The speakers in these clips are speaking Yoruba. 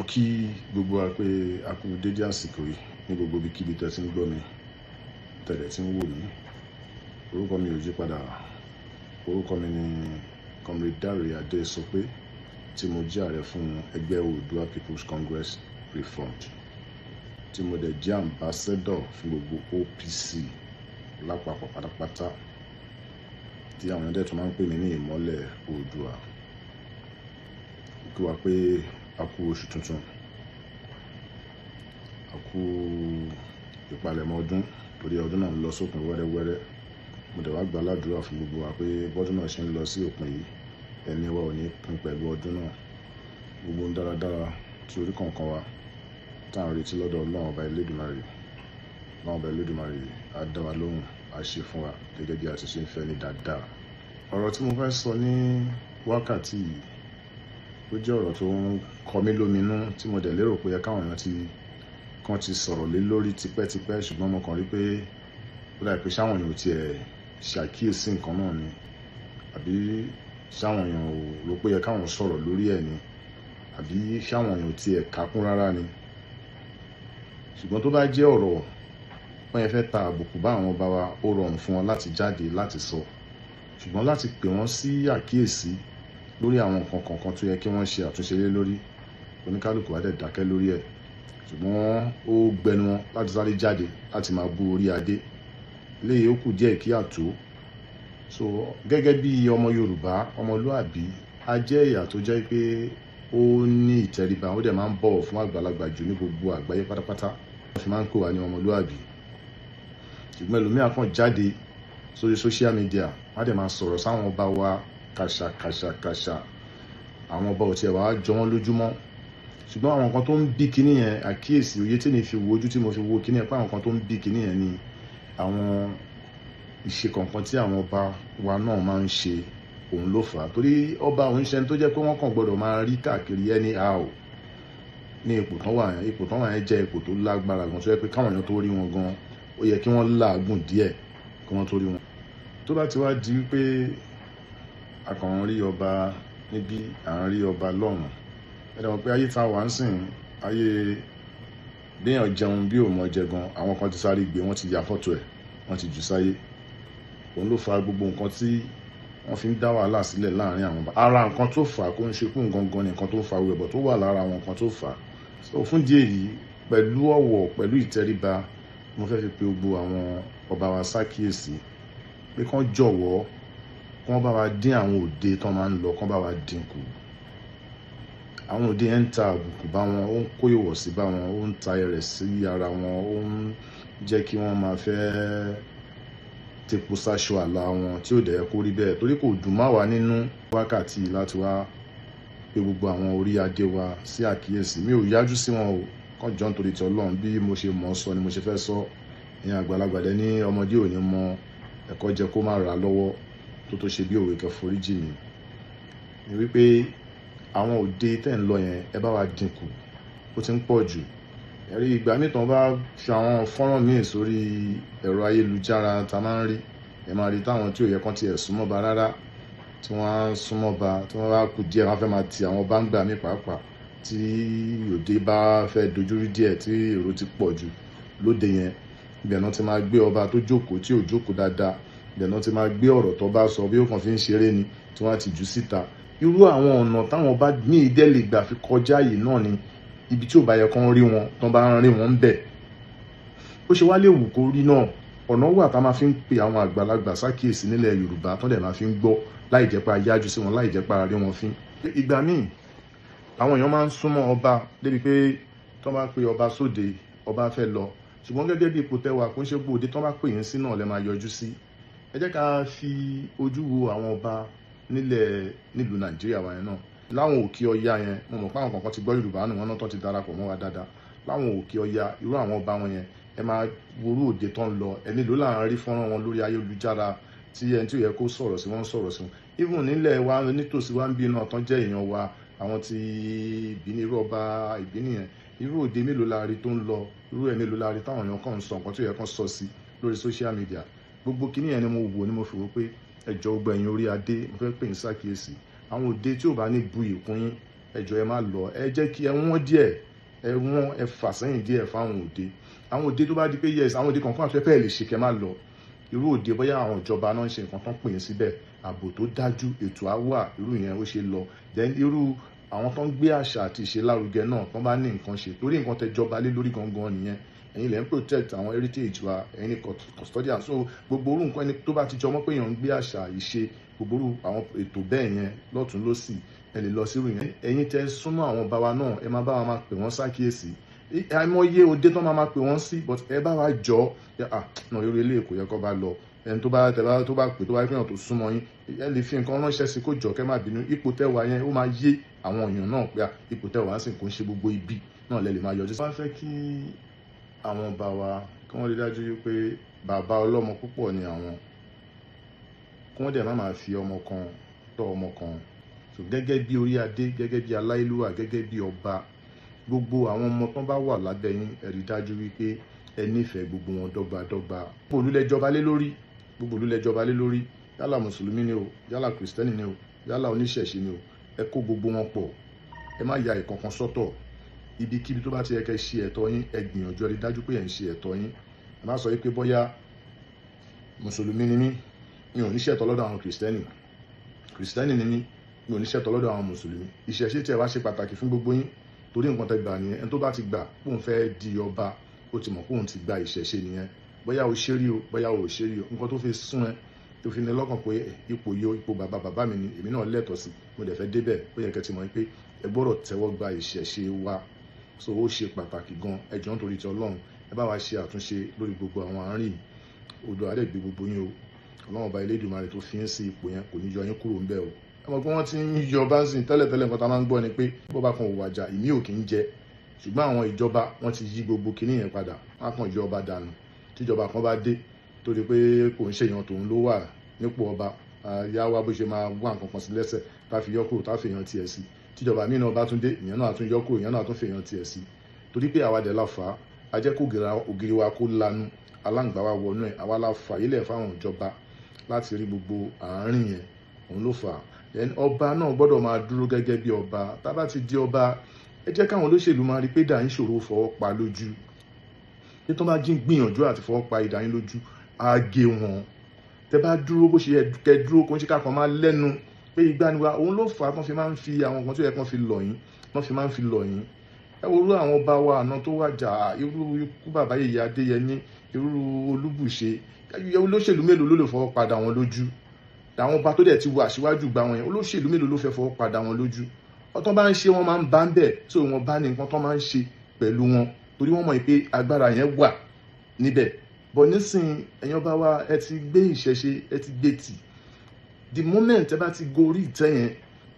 Mo kí gbogbo wa pé a kú dédé àsìkò yìí ní gbogbo ibikíbi tẹ́ ti ń gbọ́ mi, tẹ̀lẹ̀ tí ń wò mí. Orúkọ mi ò yí padà. Orúkọ mi ni Comrade Dare Adesope, tí mo jẹ́ ààrẹ fún ẹgbẹ́ Oòduà People's Congress Reformed, tí mo dẹ̀ jẹ́ ambassador fún gbogbo OPC lápapọ̀ pátápátá, tí àwọn èèyàn dẹ̀ tún máa ń pè mí ní Ìmọ́lẹ̀ Oòduà. Mo kí wa pé a kú oṣù tuntun, a kú ìpalẹ̀mọ́ ọdún, torí ọdún náà ń lọ sópin wẹ́rẹ́wẹ́rẹ́. Mo dẹ̀ wá gba aládùúrà fún gbogbo wa pé bọ́dún náà ṣe ń lọ sí òpin yìí, ẹ̀mí wa ò ní pín pẹ̀lú ọdún náà. Gbogbo ohun dáradára tí orí kọ̀ọ̀kan wa tá à ń retí lọ́dọ̀ Ọlọ́run Ọba Elédùmarè, Ọlọ́run Ọba Elédùmarè á dá wa lóhùn, á ṣe fún wa gẹ́gẹ́ bí a ti ṣe ń fẹ́ ní dáadáa. Ọ̀rọ̀ tí mo fẹ́ sọ ní wákàtí yìí, ó jẹ́ ọ̀rọ̀ tó ń kọ mí lóminú, tí mo dẹ̀ lérò pé ẹ káwọn èèyàn ti kàn ti sọ̀rọ̀ lé lórí tipẹ́tipẹ́, ṣùgbọ́n mo kàn rí pé ó dàbí pé ṣáwọn èèyàn ò tiẹ̀ ṣàkíyèsí nǹkan náà ni, àbí ṣáwọn èèyàn ò rò pé ẹ káwọn sọ̀rọ̀ lórí ẹ̀ ni, àbí ṣáwọn èèyàn ò tiẹ̀ kákún rárá ni. Ṣùgbọ́n tó bá jẹ́ ọ̀rọ̀ wọ́n yẹn fẹ́ ta àbùkù bá àwọn ọba wa, ó rọrùn fún wọn láti jáde láti sọ, ṣùgbọ́n láti pè wọ́n sí àkíyèsí lórí àwọn nǹkan kọ̀ọ̀kan tó yẹ kí wọ́n ṣe àtúnṣe lé lórí, oníkálukú á dẹ̀ dákẹ́ lórí ẹ̀. Ṣùgbọ́n ó gbẹnu wọn láti sáré jáde láti máa bú orí adé. Eléyìí ó kù díẹ̀ kí àtó. So gẹ́gẹ́ bí ọmọ Yorùbá, ọmọlúàbí, a jẹ́ ẹ̀yà tó jẹ́ pé ó ní ìtẹríba, ó dẹ̀ máa ń bọ̀wọ̀ fún àgbàlagbà jù ní gbogbo àgbáyé pátápátá. Wọ́n fi máa ń pè wá ní ọmọlúàbí. Ṣùgbọ́n ẹlòmíràn kàn jáde sórí social media, wọ́n á dẹ̀ máa sọ̀rọ̀ sáwọn ọba wa kàṣà kàṣà kàṣà. Àwọn ọba ò tiẹ̀ wá jọ wọ́n lójúmọ́. Ṣùgbọ́n àwọn nǹkan tó ń bí kinní yẹn, àkíyèsí òye tí mi fi wo ojú tí mo fi wo kinní yẹn, pé àwọn nǹkan tó ń bí kinní yẹn ni àwọn ìṣe kọ̀ọ̀kan tí àwọn ọba wa náà máa ń ṣe, òun ló fà á. Torí ọba òun ṣe ẹni tó jẹ́ pé wọ́n kàn gbọ́dọ̀ máa rí káàkiri anyhow ní ipò tán wà yẹn. Ipò tán wà yẹn jẹ́ ipò tó lágbára gan, tó jẹ́ pé káwọn èèyàn tó rí wọn gan, ó yẹ kí wọ́n làágùn díẹ̀ kí wọ́n tó rí wọn. Tó bá ti wá di wípé a kàn ń rí ọba níbí, à ń rí ọba lọ́hùn, ẹ dẹ̀ mọ̀ pé ayé tá wà ń sìn, ayé béèyàn jẹun bí ò mọ̀ jẹ gan, àwọn kan ti sáré gbé, wọ́n ti ya fọ́tò ẹ̀, wọ́n ti jù sáyé. Òun ló fa gbogbo nǹkan tí wọ́n fi ń dá wàhálà sílẹ̀ láàrin àwọn ọba. Ara nǹkan tó fà á kó ń ṣe kún gangan ni nǹkan tó ń fa wẹ̀bọ̀ tó wà lára àwọn nǹkan tó fà á. So fún díẹ̀ yìí, pẹ̀lú ọ̀wọ̀, pẹ̀lú ìtẹríba, mo fẹ́ fi pe gbogbo àwọn ọba wa ṣàkíyèsí pé kán jọ̀wọ́, kán bá wa dín àwọn òde tán máa ń lọ, kán bá wa dín kù. Àwọn òde yẹn ń ta àbùkù bá wọn, ó ń kó ìwọ̀sí bá wọn, ó ń ta ẹrẹ̀ sí ara wọn, ó ń jẹ́ kí wọ́n máa fẹ́ tepo sáṣọ àlà wọn tí ò dẹ̀ kó rí bẹ́ẹ̀, torí kò dùn má wa nínú wákàtí láti wá pé gbogbo àwọn orí adé wa sí àkíyèsí. Mi ò yájú sí wọn o, kán jọ nítorí ti Ọlọ́run, bí mo ṣe mọ̀ ọ́ sọ ni mo ṣe fẹ́ sọ. Ìyẹn àgbàlagbà dẹ ní ọmọdé ò ní mọ ẹ̀kọ́ jẹ kó má ra lọ́wọ́ tó ṣe bí òwe kẹforíjì mi. Ni wípé àwọn òde tẹ́ ń lọ yẹn, ẹ bá wa dín kù, ó ti ń pọ̀ jù. Ẹ rí ìgbà míì tán bá fi àwọn fọ́nrán míì sórí ẹ̀rọ ayélujára tá máa ń rí, ẹ máa rí táwọn tí ò yẹ kán tiẹ̀ súnmọ́ ba rárá, tí wọ́n á súnmọ́ ba, tí wọ́n bá kú díẹ̀, wọ́n fẹ́ máa ti àwọn bá ń gbà mí pàápàá tí òde bá fẹ́ dojúrú díẹ̀, tí èrò ti pọ̀ jù lóde yẹn. Ibẹ̀ náà ti máa gbé ọba tó jókòó tí ò jókòó dáadáa, ibẹ̀ náà ti máa gbé ọ̀rọ̀ tó bá sọ bí ó kàn fi ń ṣeré ni, tí wọ́n á ti jù síta. Irú àwọn ọ̀nà táwọn ọba míì dẹ̀ lè gbà fi kọjá yìí náà ni ibi tí ò bá yẹ kán rí wọn, tán bá ń rí wọn ń bẹ̀. Ó ṣe wá lè wù kó rí náà, ọ̀nà wà tá máa fi ń pe àwọn àgbàlagbà ṣàkíyèsí nílẹ̀ Yorùbá tán dẹ̀ máa fi ń gbọ́ láì jẹ́ pé a yájú sí wọn, láì jẹ́ pé a rí wọn fín. Ìgbà míì àwọn èèyàn máa ń súnmọ́ ọba débi pé tán bá pe ọba sóde, ọba fẹ́ lọ. Ṣùgbọ́n gẹ́gẹ́ bí ipò tẹ́wà, kó ń ṣe gbòde tán bá pè yín sí náà lẹ máa yọjú sí. Ẹ jẹ́ ká fi ojú wo àwọn ọba nílẹ̀ nílùú Nàìjíríà wa yẹn náà. Láwọn òkè ọya yẹn, mo mọ̀ pé àwọn kọ̀ọ̀kan ti gbọ́ Yorùbá nù wọn náà tán ti darapọ̀ mọ́ wa dáadáa. Láwọn òkè ọya, irú àwọn ọba wọn yẹn, ẹ máa worú òde tán lọ, ẹ nílò là ń rí fọ́nrán wọn lórí ayélujára tí ẹni tí ò yẹ kó sọ̀rọ̀ sí wọn sọ̀rọ̀ sí wọn. Even nílẹ̀ wa nítòsí wa ń bí náà tán jẹ́ èèyàn wa, àwọn ti Ìbíní, irú ọba Ìbíní yẹn, irú òde mélòó la rí tó ń lọ, irú ẹ̀ mélòó la rí táwọn èèyàn kàn ń sọ nǹkan tí ò yẹ kán sọ sí lórí social media. Gbogbo kinní yẹn ni mo wò, ni mo fi wò pé ẹ jọ̀ọ́ gbogbo ẹ̀yin orí adé, mo fẹ́ pè yín ṣàkíyèsí. Àwọn òde tí ò bá ní bu ìkún yín, Ẹ jọ̀ọ́, ẹ má lọ. Ẹ jẹ́ kí ẹ wọ́n díẹ̀, ẹ wọ́n, ẹ fà sẹ́yìn díẹ̀ fáwọn òde. Àwọn òde tó bá di pé yes, àwọn òde kankan àti pé ẹ lè ṣe kẹ́ má lọ. Irú òde bóyá àwọn ìjọba náà ń ṣe nǹkan tán pè é síbẹ̀, ààbò tó dájú, ètò á wà, irú yẹn ó ṣe lọ. Then irú àwọn tó ń gbé àṣà àti ìṣe lárugẹ náà, tó bá ní nǹkan ṣe, torí nǹkan tẹ́ jọba lé lórí gangan nìyẹn. Ẹ̀yin lẹ ń protect àwọn heritage wa, ẹ̀yin ni custodian. So gbogbo irú nǹkan ẹni tó bá ti jọmọ́ pé èèyàn ń gbé àṣà ìṣe, gbogbo irú àwọn ètò bẹ́ẹ̀ yẹn lọ́tùn lósì, ẹ lè lọ sírú yẹn. Ẹ̀yin tẹ́ súnmọ́ àwọn ọba wa náà, ẹ máa bá wa máa pè wọ́n sákìyèsí. Àìmọye òde tó máa máa pè wọ́n sí, but ẹ bá wa jọ, ah no, irú ilé kò yẹ kó bá lọ. Ẹni tó bá tẹ bá tó bá pè, tó bá pè yàn tó súnmọ́ yín, ẹ lè fi nǹkan ránṣẹ́ sí kó jọ, kẹ́ má bínú. Ipò tẹ́ wà yẹn, ó máa yé àwọn èèyàn náà pé ipò tẹ́ wà ń sìn, kò ń ṣe gbogbo ibi náà lẹ lè máa yọjú. Wọ́n fẹ́ kí àwọn ọba wa kí wọ́n rí dájú pé bàbá ọlọ́mọ púpọ̀ ni àwọn, kí wọ́n dẹ̀ má máa fi ọmọ kan tọ́ ọmọ kan. So gẹ́gẹ́ bí orí adé, gẹ́gẹ́ bí aláìlúwà, gẹ́gẹ́ bí ọba, gbogbo àwọn ọmọ tán bá wà lábẹ́ yín, ẹ rí dájú wípé ẹ nífẹ̀ẹ́ gbogbo wọn dọ́gba dọ́gba. Gbogbo ìlú lẹ jọba lé lórí, gbogbo ìlú lẹ jọba lé lórí. Yálà mùsùlùmí ni o, yálà kìrìsìtẹ́nì ni o, yálà oníṣẹ̀ṣe ni o, ẹ kó gbogbo wọn pọ̀, ẹ má ya ìkankan sọ́tọ̀. Ibikíbi tó bá ti yẹ kẹ́ ṣe ẹ̀tọ́ yín, ẹ gbìyànjú, ẹ rí dájú pé ẹ ń ṣe ẹ̀tọ́ yín. Ẹ má sọ wípé bóyá mùsùlùmí ni mí, mi ò ní ṣẹ̀tọ́ lọ́dọ̀ àwọn kìrìsìtẹ́nì, kìrìsìtẹ́nì ni mí, mi ò ní ṣẹ̀tọ́ lọ́dọ̀ àwọn mùsùlùmí. Ìṣẹ̀ṣe tí ẹ wá ṣe pàtàkì fún gbogbo yín, torí nǹkan tẹ́ gbà nìyẹn. Ẹni tó bá ti gbà pé òun fẹ́ di ọba, ó ti mọ̀ pé òun ti gba ìṣẹ̀ṣe nìyẹn. Bóyá o ṣe rí o, bóyá o ò ṣe rí o, nǹkan tó fi sún ẹ, tó fi ní lọ́kàn pé ipò yìí o, ipò bàbá bàbá mi ni, èmi náà lẹ́tọ̀ọ́ sí, mo dẹ̀ fẹ́ débẹ̀, ó yẹ kẹ́ ti mọ̀ pé ẹ gbọ́dọ̀ tẹ́wọ́ gba ìṣẹ̀ṣe wa. So ó ṣe pàtàkì gan. Ẹ jọ̀ọ́, nítorí ti Ọlọ́run, ẹ bá wa ṣe àtúnṣe lórí gbogbo àwọn àárín yìí. Odò á dẹ̀ gbé gbogbo yín o. Ọlọ́run ọba Elédùmarè tó fi yín sí ipò yẹn kò ní yọ yín kúrò ńbẹ̀ o. Ẹ mọ̀ pé wọ́n ti ń yọ bá ń sìn tẹ́lẹ̀tẹ́lẹ̀. Nǹkan tá a máa ń gbọ́ ni pé bó bá kan òwò àjà, ìmí ò kì í jẹ. Ṣùgbọ́n àwọn ìjọba wọ́n ti yí gbogbo kinní yẹn padà, wọ́n á kàn yọ ọba dànù. Tíjọba kan bá dé torí pé kò ń ṣèyàn tòun ló wà nípò ọba, yá wá bó ṣe máa wá nǹkan kan sí lẹ́sẹ̀ tá fi yọ kúrò, tá fi èèyàn tiẹ̀ sí. Tíjọba míì náà bá tún dé, ìyẹn náà á tún yọ kúrò, ìyẹn náà á tún fi èèyàn tiẹ̀ sí. Torí pé àwa dẹ̀ la fà á, a jẹ́ kó ògiri wa kó lanu, aláǹgbá wa wọnú ẹ̀. Àwa la fà yílẹ̀ fáwọn ìjọba láti rí gbogbo àárín yẹn, òun ló fà á. Then ọba náà gbọ́dọ̀ máa dúró gẹ́gẹ́ bí ọba. Tá bá ti di ọba, ẹ jẹ́ káwọn olóṣèlú máa rí pé idà yín ṣòro fọwọ́ pa lójú. Tí tó bá jí ń gbìyànjú àti fọwọ́ pa idà yín lójú, á gé wọn. Tẹ bá dúró bó ṣe yẹ kẹ́ dúró, kó ń ṣe ká kan máa lẹ́nu pé ìgbà ni wa. Òun ló fà á tán fi máa ń fi àwọn nǹkan tó yẹ kán fi lọ̀ yín, wọ́n fi máa ń fi lọ̀ yín. Ẹ wo irú àwọn ọba wa àná tó wàjà, irú ikú bàbá yèyé Adéyẹmí, irú Olúbùṣe. Olóṣèlú mélòó ló lè fọwọ́ padà wọn lójú? Àwọn ọba tó dẹ̀ ti wà síwájú gba wọn yẹn, olóṣèlú mélòó ló fẹ́ fọwọ́ padà wọn lójú? Ọtọ́ bá ń ṣe, wọ́n máa ń bá ń bẹ̀ tí wọ́n bá ní nǹkan tó máa ń ṣe pẹ̀lú wọn, torí wọ́n mọ̀ pé agbára yẹn wà níbẹ̀. But nísìnyí, ẹ̀yin ọba wa, ẹ ti gbé ìṣẹ̀ṣe, ẹ ti gbé tì. The moment ẹ bá ti gorí ìtẹ́ yẹn,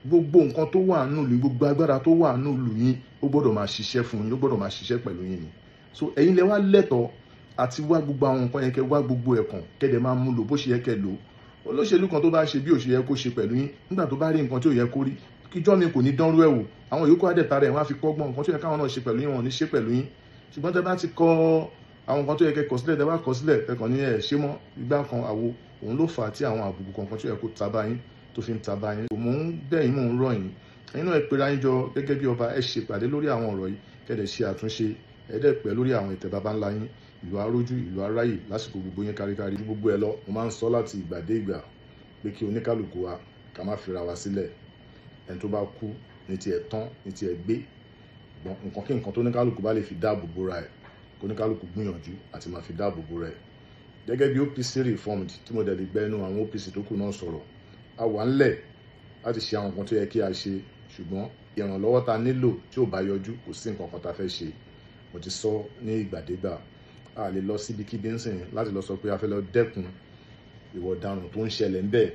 gbogbo nǹkan tó wà nínú ìlú, gbogbo agbára tó wà nínú ìlú yín, ó gbọ́dọ̀ máa ṣiṣẹ́ fún yín, ó gbọ́dọ̀ máa ṣiṣẹ́ pẹ̀lú yín ni. So ẹ̀yin lẹ wá lẹ́tọ̀ọ́ àti wá gbogbo àwọn nǹkan yẹn, kẹ́ wá gbogbo ẹ̀kàn, kẹ́ dẹ̀ máa mú lò bó ṣe yẹ kẹ́ lò. Olóṣèlú kan tó bá ṣe bí ò ṣe yẹ kó ṣe pẹ̀lú yín, nígbà tó bá rí nǹkan tí ò yẹ kó rí, kíjọ́ mi kò ní dánrú ẹ̀ wò. Àwọn yòókù àdẹ̀tà rẹ̀, wọ́n á fi kọ́gbọ́n. Nǹkan tó yẹ káwọn náà ṣe pẹ̀lú yín, wọn ò ní ṣe pẹ̀lú yín. Ṣùgbọ́n tẹ́ bá ti kọ àwọn nǹkan tó yẹ kẹ́ kọ sílẹ̀, tẹ́ bá kọ sílẹ̀, tẹ́ kàn ní ẹ̀ ṣé mọ́ igbá kan àwo, òun ló fà á tí àwọn àbùkù kankan tó yẹ kó ta bá yín tó fi ń ta bá yín. Mò ń bẹ̀ yín, mò ń rọ̀ yín, ẹ̀yin náà ẹ pera yín jọ gẹ́gẹ́ bí ọba, ẹ ṣèpàdé lórí àwọn ọ̀rọ̀ yìí, kẹ́ dẹ̀ ṣe àtúnṣe. Ẹ dẹ̀ pẹ́ lórí àwọn ìtẹ́ baba ńlá yín. Ìlú arójú, ìlú aráyè lásìkò gbogbo yín káríkárí. Gbogbo ẹ lọ, mo máa ń sọ láti ìgbà dé ìgbà pé kí oníkálukú wa ká má fira wa sílẹ̀. Ẹni tó bá kú ní tiẹ̀ tán, ní tiẹ̀ gbé. Nǹkan kí nǹkan tó oníkálukú bá lè fi dáàbò bora ẹ̀, kó oníkálukú gbìyànjú àti máa fi dáàbò bora ẹ̀. Gẹ́gẹ́ bí OPC reformed, tí mo dẹ̀ lè gbẹ́ inú àwọn OPC tó kù náà sọ̀rọ̀, a wà ńlẹ̀ láti ṣe àwọn nǹkan tó yẹ kí a ṣe, ṣùgbọ́n ìrànlọ́wọ́ ta nílò tí ò bá yọjú, kò sí nǹkan kan ta fẹ́ ṣe. Mo ti sọ ní ìgbàdégbà, a lè lọ síbikíbi ń sìn láti lọ sọ pé a fẹ́ lọ dẹ́kun ìwà ọ̀daràn tó ń ṣẹlẹ̀ ńbẹ̀,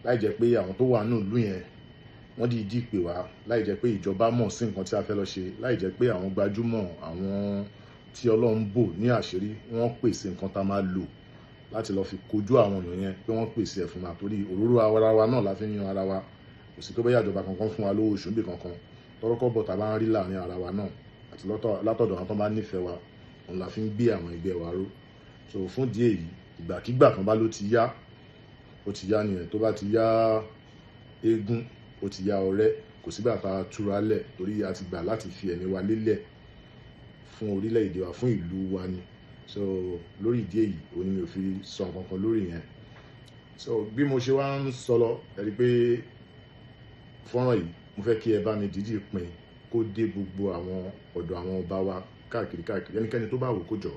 láì jẹ́ pé àwọn tó wà nínú ìlú yẹn wọ́n dìídì pè wá, láì jẹ́ pé ìjọba mọ̀ sí nǹkan tí a fẹ́ lọ ṣe, láì jẹ́ pé àwọn gbajúmọ̀, àwọn tí Ọlọ́run bò ní àṣírí, wọ́n pèsè nǹkan tá a máa lò láti lọ fi kojú àwọn èèyàn yẹn, pé wọ́n pèsè ẹ̀ fún wa. Torí òróró ara wa náà la fi ń yan ara wa. Kò sí pé bóyá ìjọba kankan fún wa lówó oṣù níbì kankan. Tọ́rọ́kọ́bọ̀ tá a bá ń rí láàrin ara wa náà àti látọ̀dọ̀ àwọn tó bá nífẹ̀ẹ́ wa, òun la fi ń gbé àwọn ẹgbẹ́ wa ró. So fún ìdí èyí, ìgbàkígbà kan bá ló ti yá, ó ti yá nìyẹn. Tó bá ti yá eégún, ó ti yá ọ̀rẹ́. Kò sígbà tá a túra lẹ̀ torí a ti gbà láti fi ẹ̀mí wa lélẹ̀ fún orílẹ̀-èdè wa, fún ìlú wa ni. So lórí ìdí èyí, òun ni mi ò fi sọ nǹkan kan lórí yẹn. So bí mo ṣe wá ń sọ lọ, ẹ rí i pé fọ́nrán yìí, mo fẹ́ kí ẹ bá mi dídì pín kó dé gbogbo àwọn ọ̀dọ̀ àwọn ọba wa káàkiri káàkiri. Ẹnikẹ́ni tó bá wò kó jọ,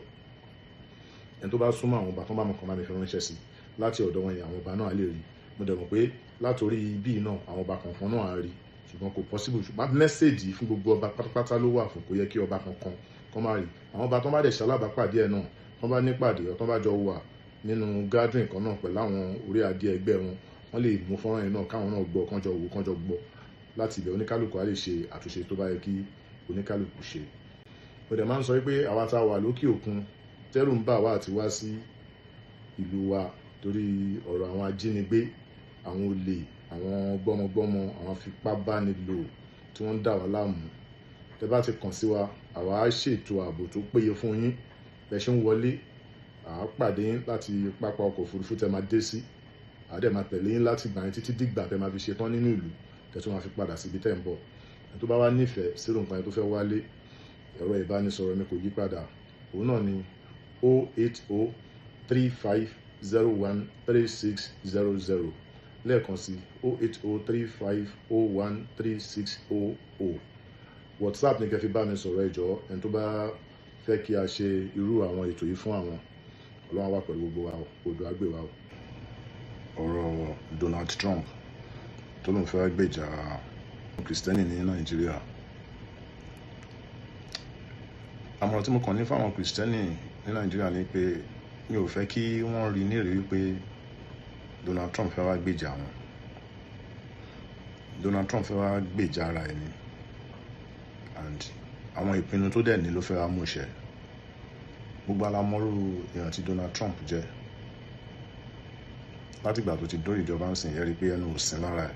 ẹni tó bá súnmọ́ àwọn ọba tó bá mọ̀ kan, bá mi fi ránṣẹ́ sí láti ọ̀dọ̀ wọn yẹn, àwọn ọba náà lè rí. Mo dẹ̀ mọ̀ pé látòrí ibí náà, àwọn ọba kankan náà á rí, ṣùgbọ́n kò possible. Ṣùgbọ́n message fún gbogbo ọba pátápátá ló wà fún. Kò yẹ kí ọba kankan kọ́ máa rí. Àwọn ọba tó bá dẹ̀ ṣalábàápàdé ẹ̀ náà, tó bá nípàdé ọ̀, tó bá jọ wà nínú gathering kan náà pẹ̀lú àwọn orí adé ẹgbẹ́ wọn, wọ́n lè mú fọ́nrán yẹn náà, káwọn náà gbọ́, kán jọ wò, kán jọ gbọ́. Láti ibẹ̀, oníkálukú á lè ṣe àtúnṣe tó bá yẹ kí oníkálukú ṣe. Mo dẹ̀ máa ń sọ pé àwa tá a wà lókè òkun, tẹ́rù ń bà wá àti wá sí ìlú wa torí ọ̀rọ̀ àwọn ajínigbé, àwọn olè, àwọn gbọ́mọgbọ́mọ, àwọn afipábánilò tí wọ́n ń dà wá láàmú, tẹ́ bá ti kàn sí wa, àwa á ṣètò ààbò tó péye fún yín. Bẹ́ ṣe ń wọlé, à á pàdé yín láti pápá ọkọ̀ òfurufú tẹ́ máa dé sí. À á dẹ̀ máa tẹ̀lé yín láti gbà yín títí dìgbà tẹ́ máa fi ṣe tán nínú ìlú, tẹ́ tún máa fi padà síbi tẹ́ ń bọ̀. Ẹni tó bá wá nífẹ̀ẹ́ sírò nǹkan yẹn tó fẹ́ wálé, ẹ̀rọ ìbánisọ̀rọ̀ mi kò yí padà. Òun náà ni 08035013600. Lẹ́ẹ̀kan sí, 08035013600. WhatsApp ní kẹ́ fi bá mi sọ̀rọ̀, ẹ jọ̀ọ́, ẹni tó bá fẹ́ kí a ṣe irú àwọn ètò yìí fún àwọn. Ọlọ́run wà pẹ̀lú gbogbo wa o, odò á gbè wa o. Ọ̀rọ̀ Donald Trump tó lóun fẹ́ gbèjà Kìrìsìtẹ́nì ní Nàìjíríà, àmọ̀ràn tí mo kàn ní fáwọn Kìrìsìtẹ́nì ní Nàìjíríà ni pé mi ò fẹ́ kí wọ́n rí nírìí wípé Donald Trump fẹ́ wá gbèjà wọn. Donald Trump fẹ́ wá gbèjà ara ẹ̀ ni, and àwọn ìpinnu tó dẹ̀ ní ló fẹ́ wá mú ṣẹ. Gbogbo alamọ́rú èèyàn tí Donald Trump jẹ́ látìgbà tó ti dórí ìjọba ń sìn, ẹ rí i pé ẹnu ò sin lára ẹ̀.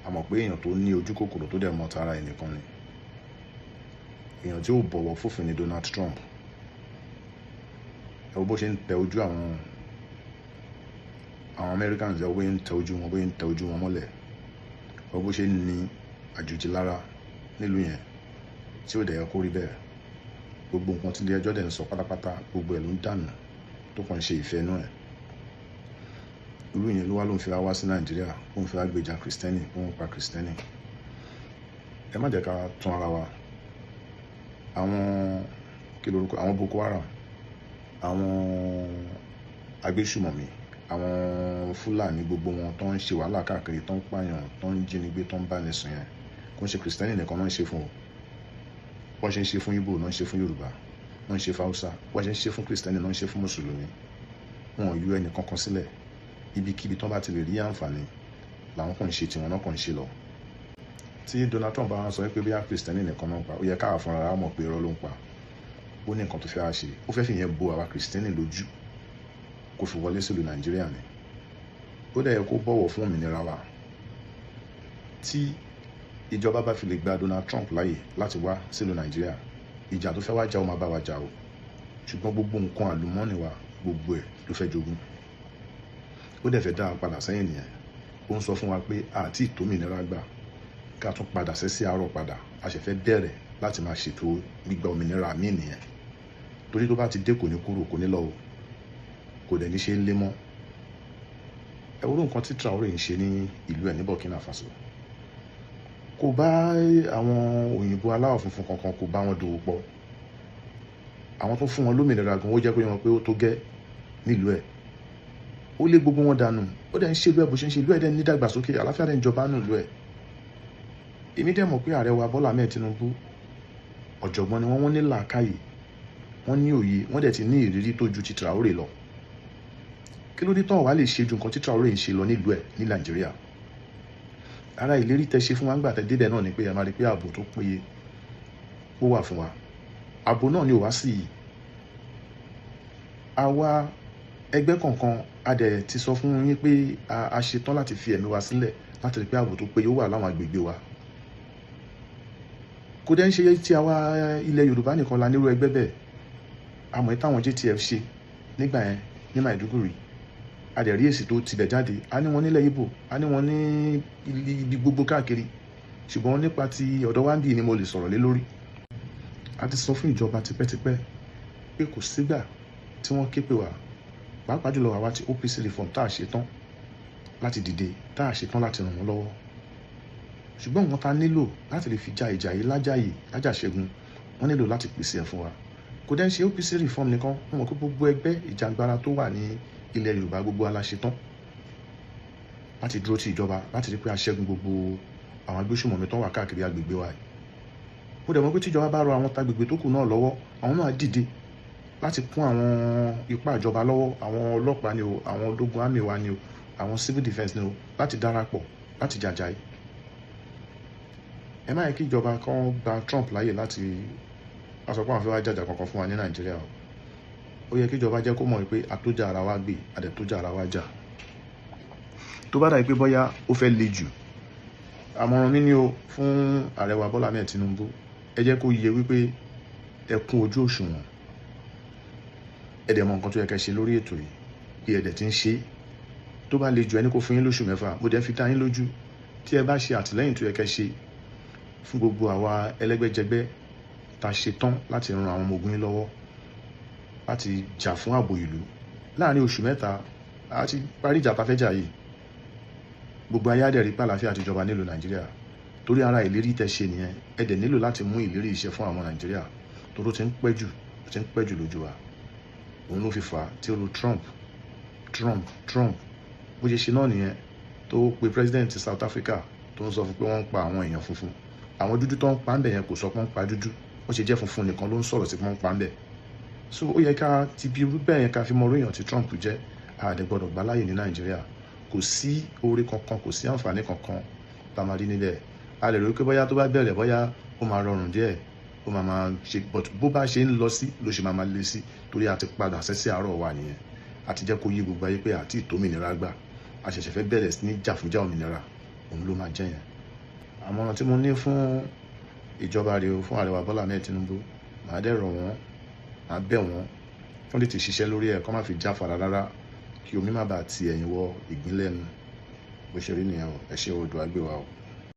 A mọ̀ pé èèyàn tó ní ojú kòkòrò, tó dẹ̀ mọ̀ tara ẹ̀ nìkan ni. Èèyàn tí ó bọ̀wọ̀ fófin ni Donald Trump. Ẹ wo bó ṣe ń tẹ ojú àwọn Americans, ẹ wo bó ṣe ń tẹ ojú wọn, bó ṣe ń tẹ ojú wọn mọ́lẹ̀. Ẹ wo bó ṣe ń ní àjòjì lára nílùú yẹn, tí ò dẹ̀ yẹ kó rí bẹ́ẹ̀. Gbogbo nǹkan tí ilé ẹjọ́ dẹ̀ ń sọ pátápátá, gbogbo ẹ̀ ló ń dànù, tó kàn ń ṣe ìfẹ́ inú ẹ̀. Irú yẹn ló wá ló ń fi wá sí Nàìjíríà, ó ń fi wá gbèjà Kìrìsìtẹ́nì, ó ń pa Kìrìsìtẹ́nì. Ẹ má jẹ́ ká tún ara wa. Àwọn kí lorúkọ, àwọn Boko Haram, àwọn agbésùmọ̀mí, àwọn Fúlàní, gbogbo wọn tó ń ṣe wàhálà káàkiri, tó ń pààyàn, tó ń jínigbé, tó ń báni sùn yẹn, kò ń ṣe Kìrìsìtẹ́nì nìkan náà ń ṣe fún o. Wọ́n ṣe ń ṣe fún Ìgbò náà ń ṣe fún Yorùbá, wọ́n ń ṣe fún Haúsá. Wọ́n ṣe ń ṣe fún Kìrìsìtẹ́nì náà ń ṣe fún Mùsùlùmí. Wọn ò yọ ẹnì kankan sílẹ̀. Ibikíbi tó bá ti lè rí àǹfààní làwọn kàn ń ṣe tiwọn náà kàn ń ṣe lọ. Tí Donald Trump bá wá sọ pé bí i Kìrìsìtẹ́nì nìkan náà pa, ó yẹ káà fúnra wa mọ̀ pé irọ́ ló ń pa. Ó ní nǹkan tó fẹ́ wá ṣe. Ó fẹ́ fi yẹn bo àwa Kìrìsìtẹ́nì lójú kó fi wọlé sílùú Nàìjíríà ni. Ó dẹ̀ yẹ kó bọ̀wọ̀ fún òmìnira wa. Tí ìjọba bá fi lè gba Donald Trump láàyè láti wá sílùú Nàìjíríà, ìjà tó fẹ́ wá jà, ó máa bá wa jà o, ṣùgbọ́n gbogbo nǹkan àlùmọ́ọ́nì wa, gbogbo ẹ̀ ló fẹ́ jogún. Ó dẹ̀ fẹ́ dá wa padà sẹ́yìn nìyẹn. Ó ń sọ fún wa pé àti ìtómìnira gbà, ká tún padà sẹ́sí àárọ̀ padà, a ṣẹ̀ fẹ́ bẹ̀rẹ̀ láti máa ṣètò gbígba òmìnira míì nìyẹn. Torí tó bá ti dé, kò ní kúrò, kò ní lọ o, kò dẹ̀ ní ṣe é lé mọ́. Ẹ wo nǹkan tí Traoré ń ṣe ní ìlú ẹ̀ ní Burkina Faso. Kò bá àwọn òyìnbó aláwọ̀ funfun kankan, kò bá wọn dòwò pọ̀. Àwọn tó fún wọn lómìnira gan, ó jẹ́ pé wọn pé ó tó gẹ́ nílùú ẹ̀. Ó lé gbogbo wọn dànù. Ó dẹ̀ ń ṣe ìlú ẹ̀ bó ṣe ń ṣe ìlú ẹ̀, dẹ̀ ń nídàgbàsókè, àlàáfíà dẹ̀ ń jọba nù ìlú ẹ̀. Èmi dẹ̀ mọ̀ pé ààrẹ wa Bọ́lá Ahmed Tinubu, ọ̀jọ̀gbọ́n ni wọ́n, wọ́n ní làákàyè, wọ́n ní òye, wọ́n dẹ̀ ti ní ìrírí tó ju ti Traoré lọ. Kí ló dé tán wàá lè ṣe ju nǹkan tí Traoré ń ṣe lọ nílùú ẹ̀ ní Nàìjíríà? Ara ìlérí tẹ́ ṣe fún wa ńgbà tẹ́ débẹ̀ náà ni pé ẹ máa rí pé ààbò tó péye ó wà fún wa. Ààbò náà ni ò wá sí yìí. Àwa ẹgbẹ́ kọ̀ọ̀kan, a dẹ̀ ti sọ fún yín pé a ṣetán láti fi ẹ̀mí wa sílẹ̀ láti rí pé ààbò tó péye ó wà láwọn agbègbè wa. Kò dẹ̀ ń ṣe tí àwa ilẹ̀ Yorùbá nìkan la nírú ẹgbẹ́ bẹ́ẹ̀. Àmọ́ táwọn JTF ṣe nígbà yẹn ní Maiduguri, A dẹ̀ rí èsì tó tibẹ̀ jáde. A ní wọn nílẹ̀ Ìgbò, a ní wọn ní ibi gbogbo káàkiri, ṣùgbọ́n nípa ti ọ̀dọ̀ wa ń bì ni mo lè sọ̀rọ̀ lé lórí. A ti sọ fún ìjọba tipẹ́tipẹ́ pé kò sígbà tí wọ́n ké pè wá, pàápàá jùlọ àwa ti OPC reform, tá a ṣe tán láti dìde, tá a ṣe tán láti ràn wọ́n lọ́wọ́. Ṣùgbọ́n nǹkan tá a nílò láti lè fi ja ìjà yìí lájàyè lájàṣẹ́gun, wọ́n nílò láti pèsè ẹ̀ fún wa. Kò dẹ́ ń ṣe OPC reform nìkan. Wọ́n mọ̀ pé gbogbo ẹgbẹ́ ìjàngbara tó wà ní ilẹ̀ Yorùbá, gbogbo wa la ṣe tán láti dúró ti ìjọba, láti rí pé a ṣẹ́gun gbogbo àwọn agbésùmọ̀mí tó wà káàkiri agbègbè wa yìí. Ó dẹ̀ mọ̀ pé tíjọba bá rọ àwọn tagbègbè tó kù náà lọ́wọ́, àwọn náà dìde láti kún àwọn ipá ìjọba lọ́wọ́, àwọn ọlọ́pàá ni o, àwọn ológun army wa ni o, àwọn civil defence ni o, láti darapọ̀ láti jàjà yìí. Ẹ má yẹ kí ìjọba kan gba Trump láàyè láti wá sọ pé àwọn fẹ́ wá jàjà kankan fún wa ní Nàìjíríà o. Ó yẹ kí ìjọba jẹ́ kó mọ̀ pé àtójà ara wa gbé, àdẹ̀tójà ara wa jà. Tó bá dà pé bóyá ó fẹ́ le jù, àmọ̀ràn mi ni o fún ààrẹ wa Bọ́lá Ahmed Tinubu, ẹ jẹ́ kó yé wípé ẹ kún ojú òṣùwọ̀n, ẹ dẹ̀ mọ nǹkan tó yẹ kẹ́ ṣe lórí ètò yìí, bí ẹ dẹ̀ ti ń ṣe. Tó bá le jù, ẹni kó fún yín lóṣù 6. Mo dẹ̀ fi dá yín lójú, tí ẹ bá ṣe àtìlẹ́yìn tó yẹ kẹ́ ṣe fún gbogbo àwa ẹlẹ́gbẹ́jẹgbẹ́ tá a ṣe tán láti ran àwọn ọmọ ogun yín lọ́wọ́ láti jà fún ààbò ìlú, láàrin oṣù 3 a ti parí ìjà tá a fẹ́ jà yìí. Gbogbo ayé á dẹ̀ rí pé àlàáfíà ti jọba nílùú Nàìjíríà, torí ara ìlérí tẹ́ ṣe nìyẹn. Ẹ dẹ̀ nílò láti mú ìlérí iṣẹ́ fún àwọn Nàìjíríà, torí ó ti ń pẹ́ jù, ó ti ń pẹ́ jù lójú wa. Òun ló fi fà á tí ó lu Trump, Trump, Trump. Bó ṣe ṣe náà nìyẹn tó pe president South Africa, tó ń sọ fún pé wọ́n ń pa àwọn èèyàn funfun. Àwọn dúdú tó ń pa ń bẹ̀ yẹn, kò sọ pé wọ́n ń pa dúdú. Ó ṣe jẹ́ funfun nìkan ló ń sọ̀rọ̀ sí pé wọ́n ń pa ń bẹ̀? So ó yẹ ká ti bí irú bẹ́ẹ̀ yẹn ká fi mọ orí èèyàn tí Trump jẹ́. A dẹ̀ gbọ́dọ̀ gbà láàyè ní Nàìjíríà. Kò sí oore kankan, kò sí àǹfààní kankan tá a máa rí níbẹ̀. A lè rò pé bóyá tó bá bẹ̀rẹ̀, bóyá ó máa rọrùn díẹ̀, ó máa máa ṣe, but bó bá ṣe ń lọ sí ló ṣe máa máa le sí, torí a ti padà sẹ́sẹ́ àárọ̀ wa nìyẹn. A ti jẹ́ kó yí gbogbo ayé pé àti ìtómìnira gbà, a ṣẹ̀ṣẹ̀ fẹ́ bẹ̀rẹ̀ sí ní jà fúnjà òmìnira, òun ló máa jẹ́ yẹn. Àmọ̀ràn tí mo ní fún ìjọba rèé o, fún ààrẹ wa Bọ́lá Ahmed Tinubu, màá dẹ̀ rọ̀ wọ́n, màá bẹ̀ wọ́n kí wọ́n tètè ṣiṣẹ́ lórí ẹ̀, kó má fi jáfara rárá, kí omi má bàa ti ẹ̀yìn wọ ìgbín lẹ́nu. Bó ṣe rí nìyẹn o. Ẹ ṣé, odò àgbè wa o.